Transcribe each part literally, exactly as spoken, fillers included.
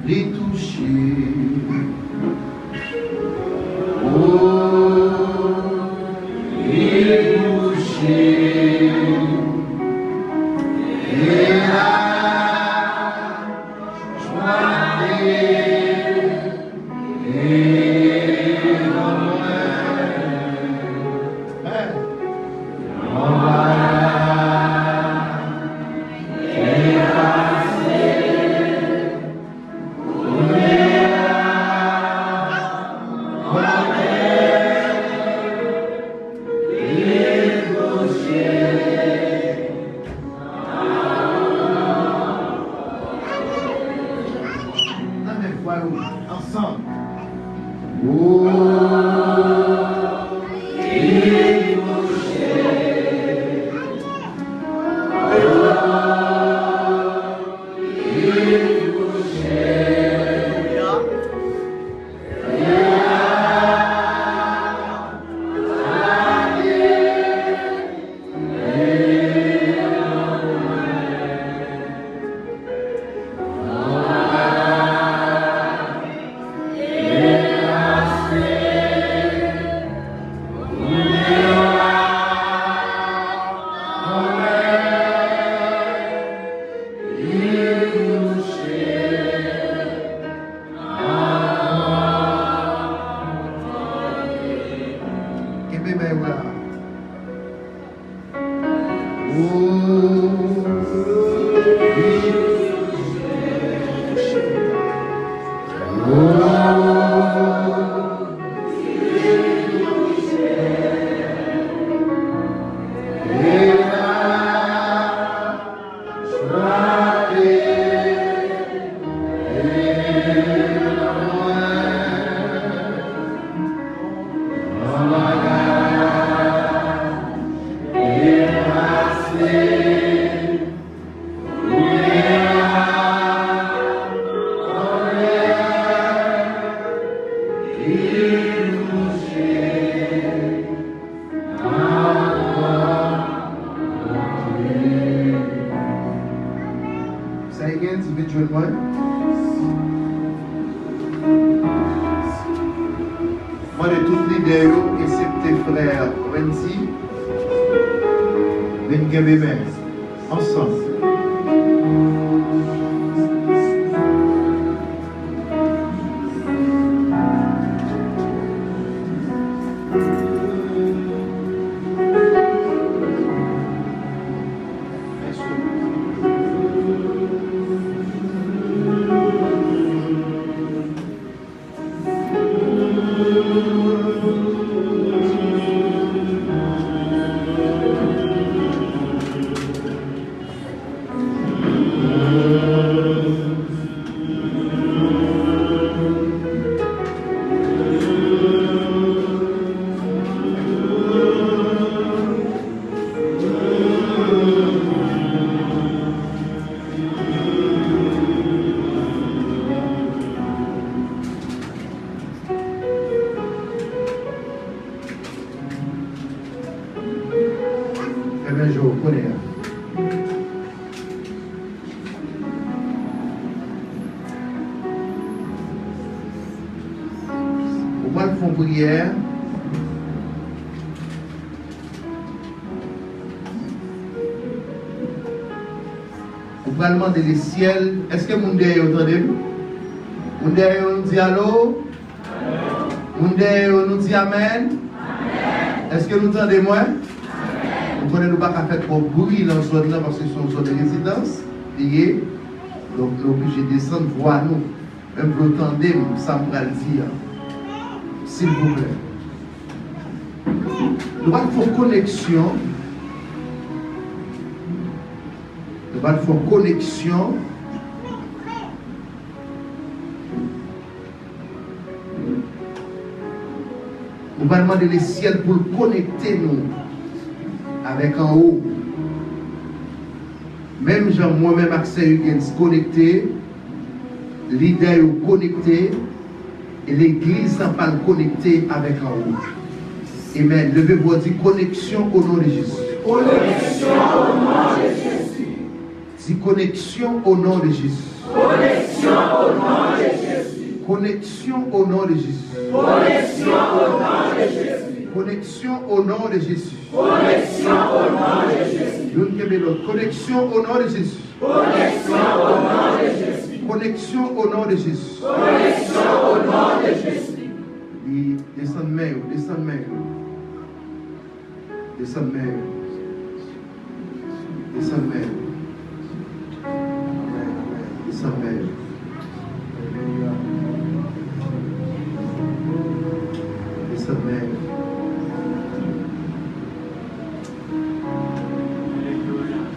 Li touche. O, li touche. E la, jwa te Nan men vwa yo ansanm. Kenbe men yo la. Sa e gen, di vin jwenn mwen. Mande tout lidè yo, eksepte frè Wendy, vin kenbe men ansanm. Fèmen je w kounye a. Ou pral fè yon priyè. Ou pral mande lesyèl. Èske moun dèyè yo tande m? Moun dèyè yo, nou di alo? Moun dèyè yo, nou di amèn? Èske nou tande mwen? Nou konnen nou pa ka fè twòp bri nan zòn nan, paske se yon zòn rezidans li ye. Donk, nou oblije desann vwa nou. Menm pou yo tande m, sa m pral di a. Silvouplè. Nou pral fè yon koneksyon. Nou pral fè yon koneksyon. Nou pral mande lesyèl pou l konekte nou avèk anwo. Menm jan mwen menm ak sè Huguens konekte, lidè yo konekte, e legliz lan pral konekte avèk anwo. Amen. Leve vwa w, di, koneksyon o non de Jezi. Koneksyon o non de Jezi. Di koneksyon o non de Jezi. Koneksyon o non de Jezi. Koneksyon o non de Jezi. Koneksyon o non de Jezi. Koneksyon o non de Jezi. Koneksyon o non de Jezi. Youn kenbe lòt. Koneksyon o non de Jezi. Koneksyon o non de Jezi. Koneksyon o non de Jezi. Koneksyon o non de Jezi. Li desann men yo, desann men yo. Desann men yo. Desann men yo. Amèn, amèn. Desann men yo. Alelouya. Desann men yo. Alelouya.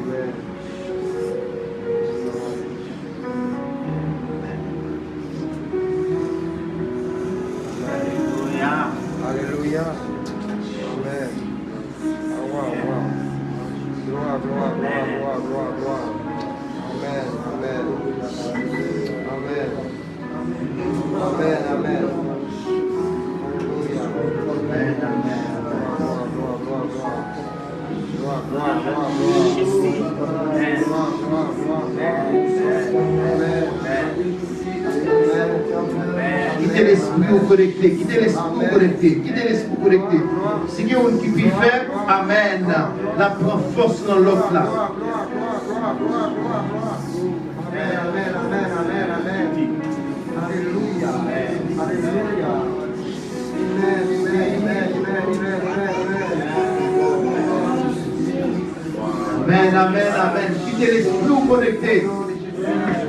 Amèn. Alelouya. Amèn. Glwa, glwa. Glwa, glwa, glwa, glwa, glwa, glwa. Amèn, amèn. Amèn. Amèn, amèn. Alelouya. Amèn, amèn, amèn. Glwa, glwa, glwa, glwa. Glwa, glwa, glwa, glwa. Glwa, glwa, glwa, glwa. Amèn. Kite lespri w konekte, kite lespri w konekte, kite lespri w konekte. Si gen youn ki pi fèb, amèn, l ap pran fòs nan lòt la. Amèn, amèn, amèn, amèn, amèn, amèn. Alelouya, alelouya. Amèn, amèn, amèn, amèn, amèn, amèn. Amèn, amèn, amèn. Kite lespri w konekte. Amèn.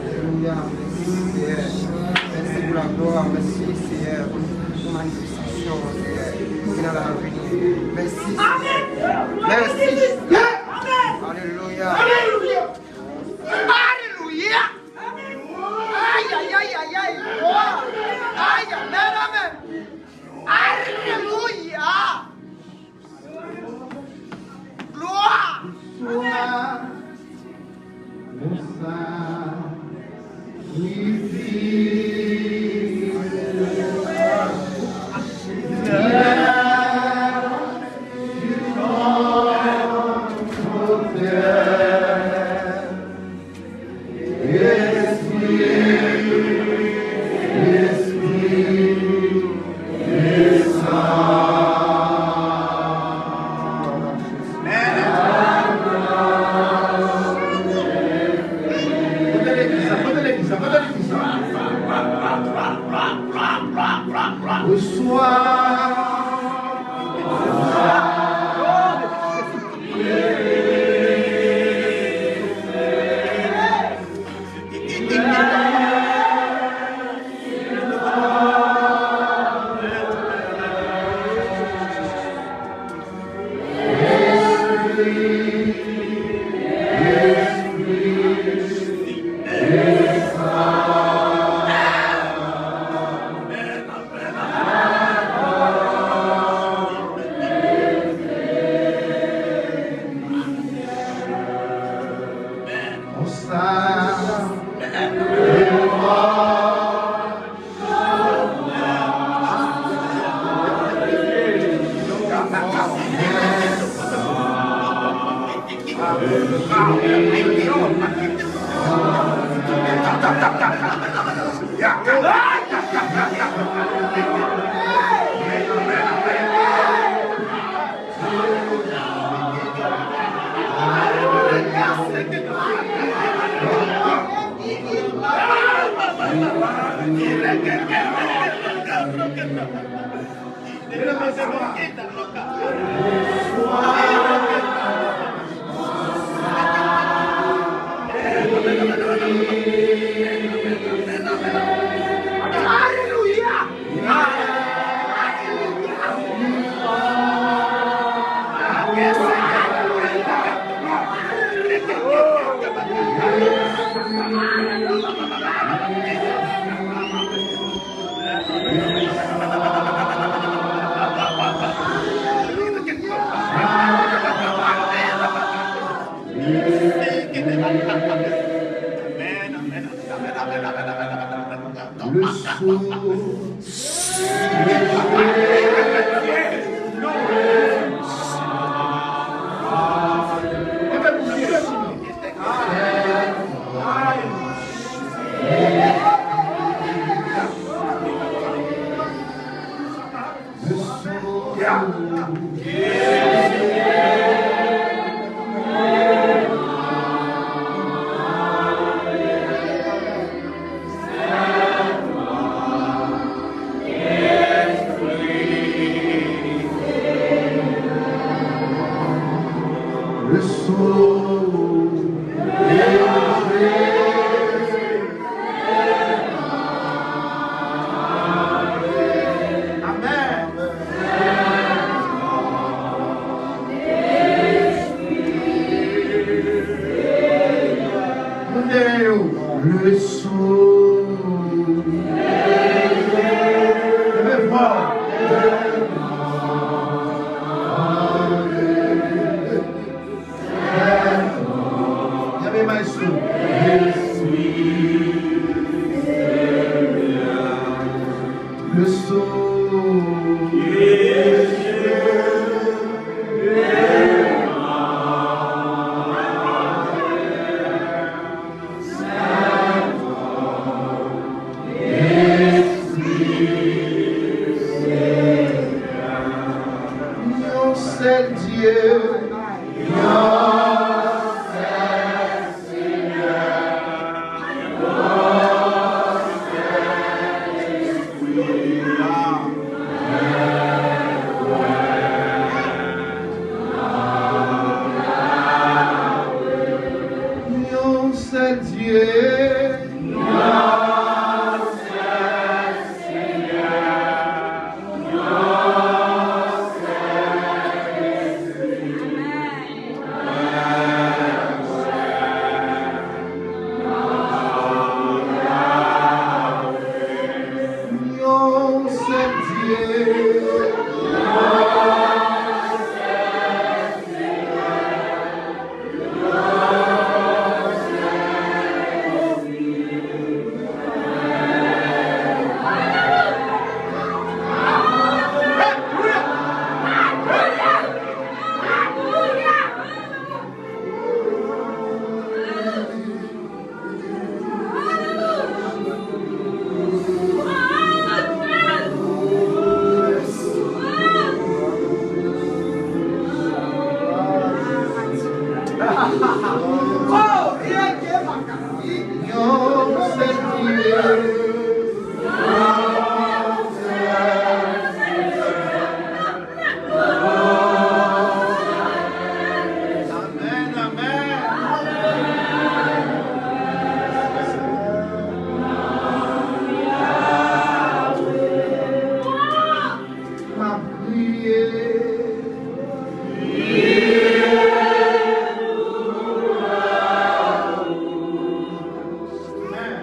Alelouya. Mèsi, Seyè. Mèsi pou laglwa. Mèsi, Seyè, pou manifestasyon, Seyè, ki nan lavi nou. Mèsi, Seyè. Mèsi. Alelouya. Alelouya. Alelouya. Ay, ay, ay, ay, ay. Ay, amèn, amèn. Alelouya. Glwa. Bonswa. Bonswa. Wi, wi. Moun dèyè yo. Leson. Leve vwa. Leve maestro. Leson. Yon sèl Dye. Yon sèl Dye. Yon sèl Dye. Amèn, amèn. M ap priye. Amèn.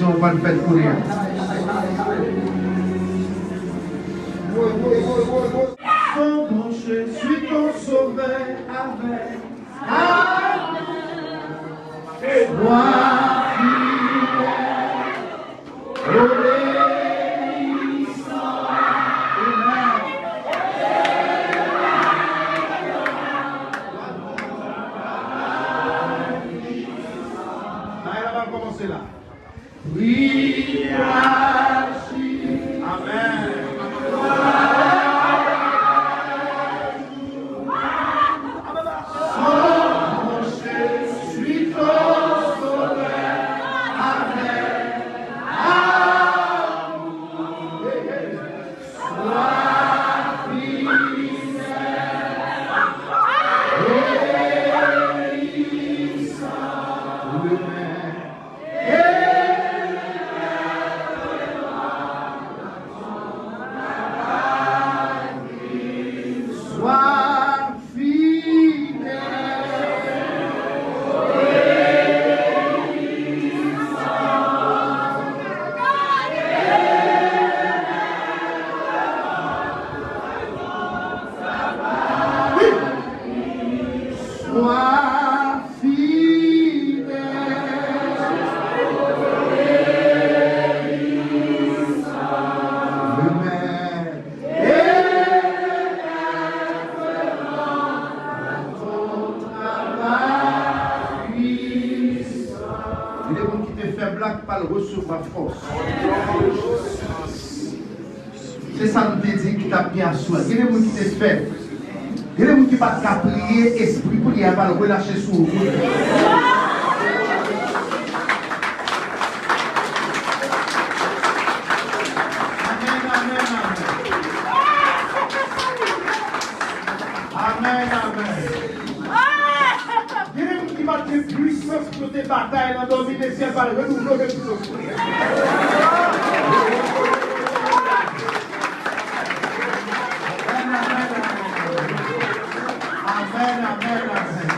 Ou pa n fèt kounye a. Son branche, suis ton sauveur avec amour. Sois fidèle, obéissant. Amen. Bagay la pral kòmanse la. Priye. Amèn. Son rocher, suis ton sauveur, avec amour. Sois fidèle, obéissant. Sois fidèle. Oui. Sois fidèle, obéissant, et persévérant dans ton travail puissant. Gen de moun ki te fèb la ki pral resevwa fòs. Se sa m te di ki t ap gen aswè. Gen de moun ki te fèb. Gen de moun ki pa t ka priye, espri priyè a pral relache sou ou kounye a. Amèn, amèn, amèn. Amèn, amèn. Gen de moun ki pa t gen pwisans pou yo te batay nan dòmi, men syèl pral renouvle yo gen pwisans pou yo. Amèn, amèn, amèn. Amèn, amèn, amèn.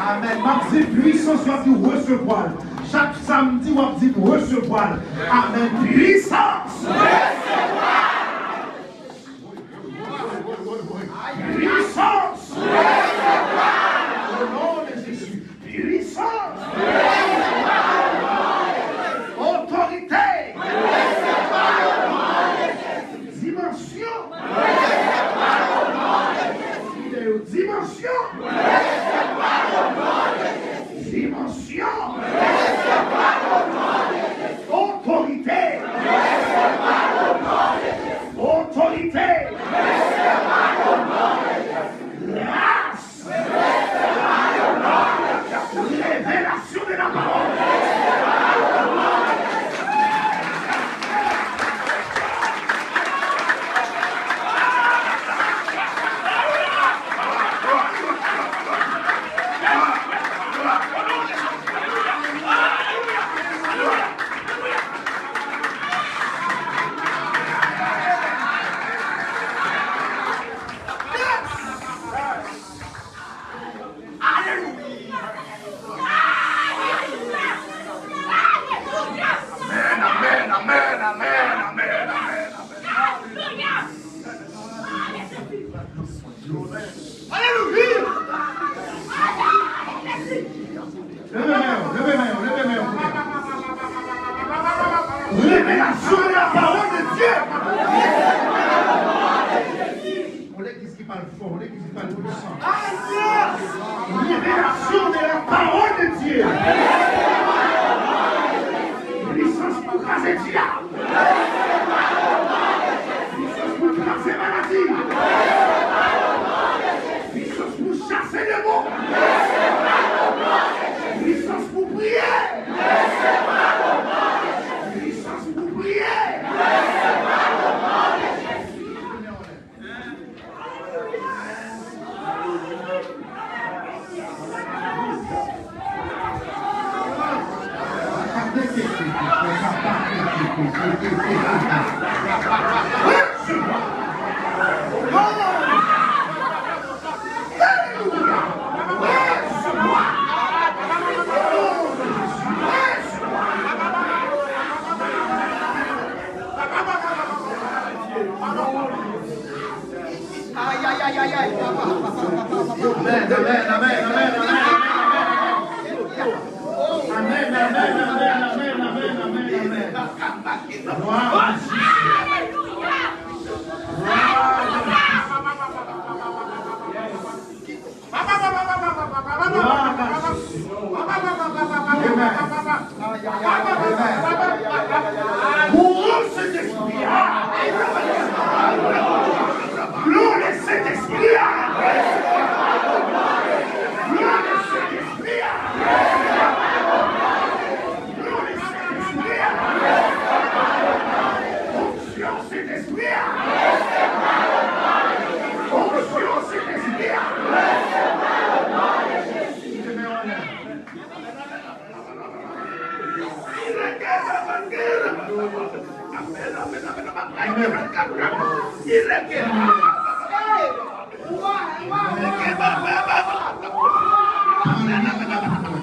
Amèn. M ap di pwisans, w ap di resevwa l. Chak samdi, w ap di resevwa l. Amèn. Pwisans! Resevwa! Pwisans! O non de Jezi. Pwisans! Otorite! Dimansyon! Dimansyon! Dimansyon! Otorite! Otorite! Gras! Revelasyon de la pawòl! Alelouya! Amèn, amèn, amèn, amèn, amèn, amèn, amèn. Alelouya! Leve men w, leve men w, leve men w. Révélation de la parole de Dieu. Yon legliz ki pale fò, yon legliz ki pale pwisan. Révélation de la parole de Dieu. Pwisans pou kraze dyab. Pwisans pou kraze maladi. Pwisans pou chase demon. Pwisans pou priye. Pwisans pou priye. Amèn, amèn, amèn, amèn, amèn, amèn, amèn. Amèn, amèn, amèn, amèn, amèn, amèn, amèn. Glwa a Jezi. Glwa a Jezi. Glwa a Jezi. Amèn. Amèn. Glwa Sentespri a. Glwa Sentespri a. Glwa Sentespri a. Glwa Sentespri a. Onksyon Sentespri a. Onksyon Sentespri a. Amèn, amèn, amèn. Amèn, amèn. Amèn, amèn, amèn. Amèn, amèn, amèn. Amèn. Amèn, amèn, amèn.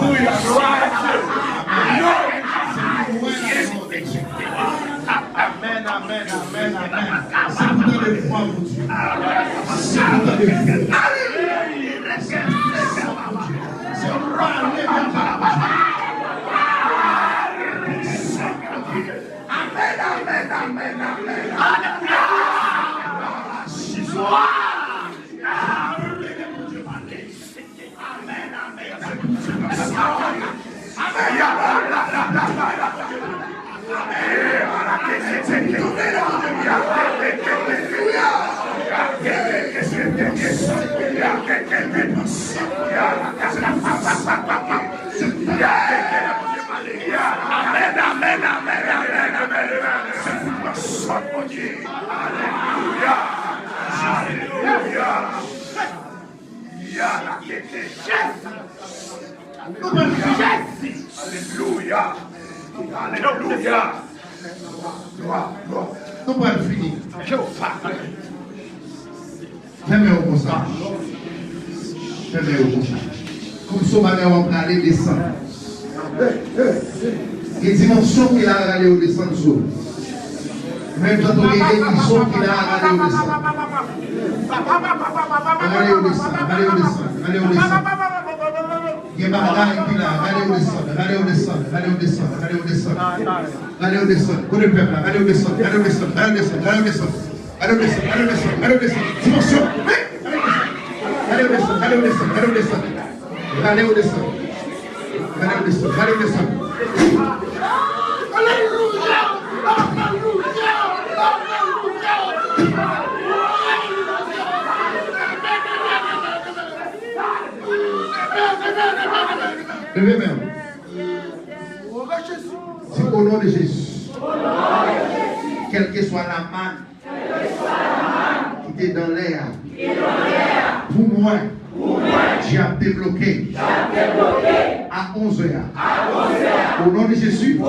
Alelouya, glwa a Dye. Amèn, amèn, amèn, amèn. Se pou tande vwa Bondye. Se pou tande vwa Bondye. Se pou pale nan vwa Bondye. Amèn, amèn, amèn, amèn. Alelouya. Glwa. Amèn, amèn. Amèn, amèn, amèn, amèn, amèn. Se pou sòt Bondye. Alelouya. Alelouya. Alelouya. Jezi. Nou pral fini. Alelouya. Alelouya. Glwa, glwa. Nou pral fini. Jewova. Fèmen yo konsa. Fèmen yo konsa. Kòm se bagay w ap rale desann. Gen dimansyon ki la rale yo desann sou. Menm jan tou gen gerizon ki la rale yo desann. Rale yo desann, rale yo desann, rale yo desann. Gen bagay ki la, rale yo desann, rale yo desann, rale yo desann, rale yo desann. Rale yo desann. Kote pèp la? Rale yo desann, rale yo desann, rale yo desann, rale yo desann. Rale yo desann, rale yo desann, rale yo desann. Dimansyon. Wi, rale yo desann. Rale yo desann, rale yo desann, rale yo desann. Rale yo desann. Rale yo desann, rale yo desann. Alelouya! Alelouya! Alelouya! Leve men w. Di, au nom de Jésus. Kèlkeswa lamann ki te nan lè a pou mwen, ki ap debloke a onz è a. Au nom de Jésus.